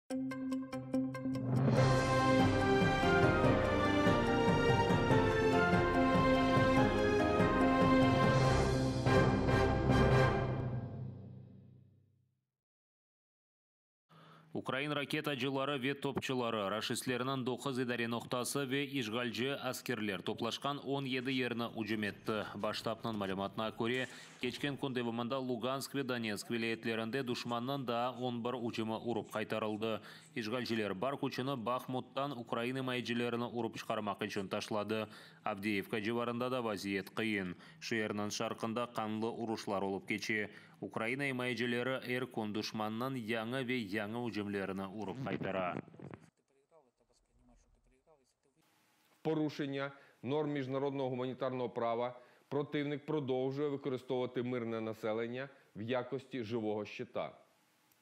Ukrain raketacıları ve topçuları raşistlerniñ doquz idare noqtası ve işğalci askerler toplaşqan 17 yerini ücüm etti. Baş ştabnıñ malümatına köre, keçken kün devamında Lugansk ve Donetsk vilâyetlerinde duşmannıñ daa 11 ücümi urıp qaytarıldı. İşğalciler bar küçüni Bahmuttan ukrain imayecilerini urıp çıqarmaq içün taşladı. Avdeyevka civarında da vaziyet qıyın. Şeerniñ şarqında qanlı uruşlar olıp keçe. Ukraina imayecileri er kün duşmannıñ yañı ve yañı ücümlerini urıp qaytara. Порушення норм міжнародного гуманітарного права противник продовжує використовувати мирне населення в якості живого щита.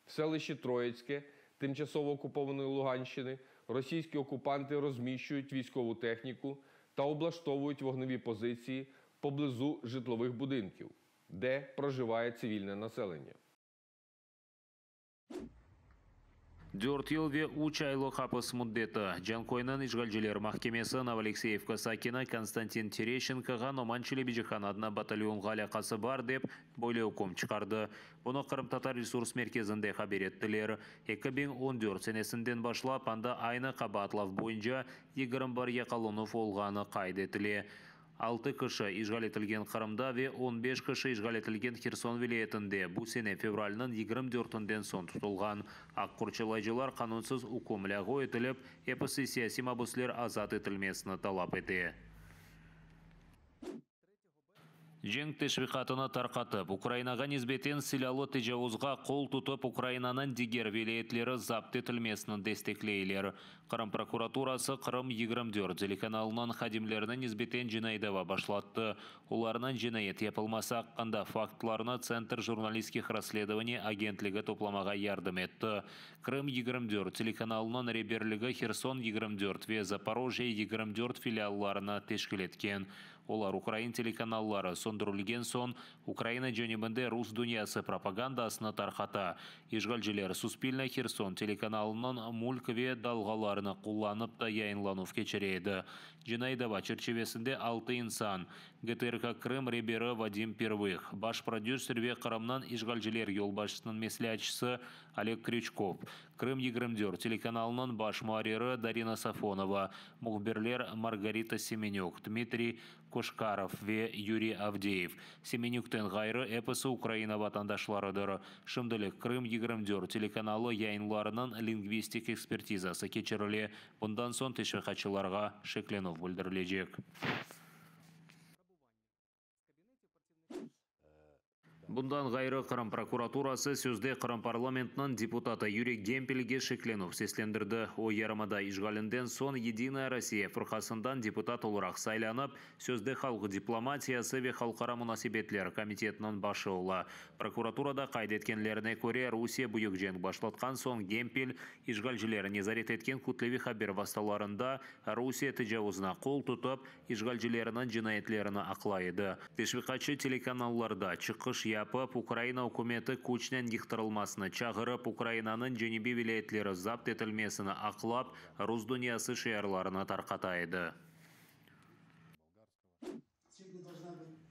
В селищі Троїцьке, тимчасово окупованої Луганщини, російські окупанти розміщують військову техніку та облаштовують вогневі позиції поблизу житлових будинків, де проживає цивільне населення. 4 yıl ve 3 aylıq apis müddeti. Canköyniñ işğalciler mahkemesi Novoalekseyevka sakini Konstantin Tereşçenkoğa Noman Çelebicihan adına batalyonğa alâqası bar dep, böyle üküm çıqardı. Bunı Qırımtatar resurs merkezinde haber ettiler. 2014 senesinden başlap anda aynı qabaatlav boyunca 21 yaqalanuv olğanı qayd etile. 6 kişi işğal etilgen Qırımda ve 15 kişi işğal etilgen Herson vilâyetinde bu sene fevralniñ 24-inden soñ tutulğan. Aq qorçalayıcılar qanunsız üküm lâğu etilip, episi siyasiy mabüsler azat etilmesini talap ete. Cenk teşviqatını tarqatıp, Ukrainağa nisbeten silâlı tecavuzğa qol tutıp, Ukrainanıñ diger vilâyetleri zapt etilmesini destekleyler. Qırım prokuraturası Qırım 24 telekanalınıñ hadimlerine nisbeten cinaiy dava başlattı. Olarnıñ cinayet yapılması aqqında faktlarnı Tsentr jurnalistskih rassledovaniy agentligi toplamağa yardım etti. Krım 24 telekanalınıñ reberligi Herson 24 ve Zaporojye 24 filiallarını teşkil etken. Olar ukrain telekanalları söndürilgen soñ Ukraina cenübinde rus dünyası propagandasını tarqata. İşğalciler Suspilne Herson telekanalınıñ mülk ve dalğalarını qullanıp da yayınlanuv keçire edi. Cinaiy dava çerçivesinde 6 insan, GTRK Krım reberi Vadim Pervıh, baş prodüser ve Qırımnıñ işğalciler yolbaşçısınıñ mesleatçısı Oleg Krüçkov, Krım 24 telekanalınıñ baş muarriri Darina Safonova, mühbirler Margarita Semenük, Dmitriy Koşkarov ve Yuriy Avdeyev. Semenükten ğayrı episi Ukraina vatandaşlarıdır. Şimdilik Krım 24 telekanalı yayınlarınıñ lingvistik ekspertizası keçirile. Bundan soñ teşviqatçılarğa şeklenüv bildirilecek. Bundan ğayrı Qırım prokuraturası sözde Qırım parlamentiniñ deputatı Yuriy Gempelge şeklenüv seslendirdi. O, yarımada işğalinden soñ Yedinaya Rossiya fırqasından deputat olaraq saylanıp, sözde halq diplomatiyası ve halqara munasebetler komitetiniñ başı ola. Prokuraturada qayd etkenlerine köre, Rusiye büyük cenk başlatqan soñ Gempel işğalciler nezaret etken kütleviy haber vastalarında Rusiye tecavuzına qol tutıp, işğalcilerniñ cinayetlerini aqlay edi. Teşviqatçı telekanallarda çıqış yapıp, Ukraina ükümeti küçnen yıqtırılmasını çağırıp, Ukrainanıñ cenübiy vilâyetleri zapt etilmesini aqlap, rus dünyası şiarlarını tarqata edi.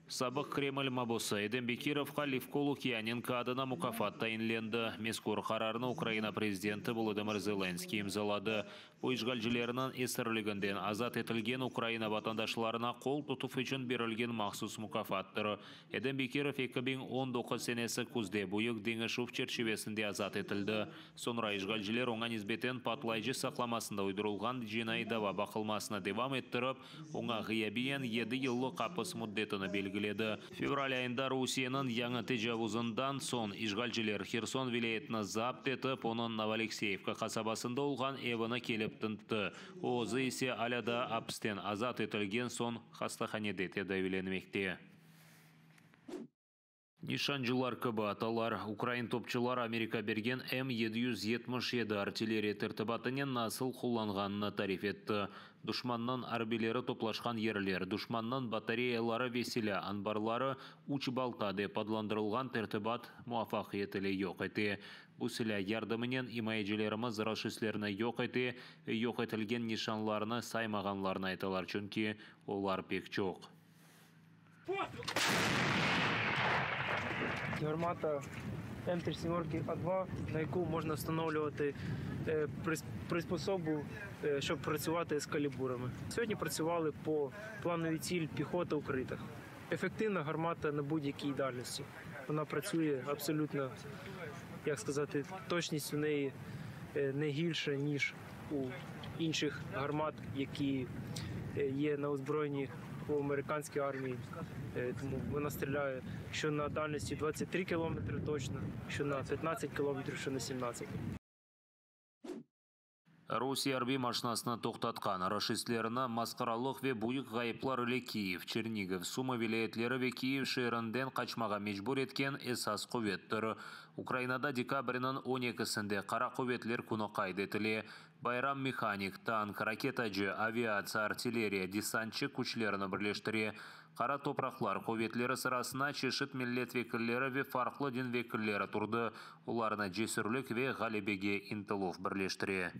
Sabıq Kreml mabusı Edem Bekirovğa Levko Lukyanenko adına mukâfat tayinlendi. Mezkür qararnı Ukraina prezidenti Volodımır Zelenskıy imzaladı. Bu işğalcilerniñ esirliginden azat etilgen Ukraina vatandaşlarına qol tutuv içün berilgen mahsus mukâfattır. Edem Bekirov 2019 senesi küzde büyük deñişüv çerçivesinde azat etildi. Soñra işğalciler oña nisbeten patlayıcı saqlamasında uydurılğan cinaiy dava baqılmasını devam ettirip, oña ğıyabiyen 7 yıllıq apis müddetini belgiledi. Fevral ayında Rusiyeniñ yañı tecavuzından soñ işğalciler Herson vilâyetini zapt etip, onıñ Novoalekseyevka qasabasında olğan evini kelip tintti. O özü ise alâ daa apisten azat etilgen soñ hastahanede tedaviylenmekte. Nişancılar kibi atalar. Ukrain topçuları Amerika bergen M 777 artilleriya tertibatınen nasıl qullanğanını tarif etti. Duşmannıñ arbiyleri toplaşqan yerler, duşmannıñ batareyaları ve silâ anbarları Üç balta dep adlandırılğan tertibat muvafaqiyet ile yoq ete. Bu silâ yardımınen imayecilerimiz raşistlerni yoq ete ve yoq etilgen nişanlarnı saymağanlarını aytalar, çünki olar pek çoq. Гармата М37 А2, на яку можна встановлювати приспособу, щоб працювати з калібурами. Сьогодні працювали по плановій ціль піхота укрита. Ефективна гармата на будь-якій дальності. Вона працює абсолютно, як сказати, точність у неї не гірша, ніж у інших гармат, які є на озброєнні у американській армії. Тому вона стріляє що на дальності 23 кілометри точно, що на 15 кілометрів, що на 17. Rusiye arbiy maşinasını toqtatqan raşistlerni masqaralıq ve büyük ğayıplar ile Kiyev, Çernigov, Sumı vilâyetleri ve Kiyev şeerinden qaçmağa mecbur etken esas quvettir. Ukrainada dekabrniñ on ekisinde Qara quvetler künü qayd etile. Bayram mehanik, tank, raketacı, aviatsiya, artilleriya, desantçı küçlerini birleştire. Qara topraqlar quvetleri sırasına çeşit millet vekilleri ve farqlı din vekilleri turdı, olarnı cesürlik ve ğalebege ıntıluv birleştire.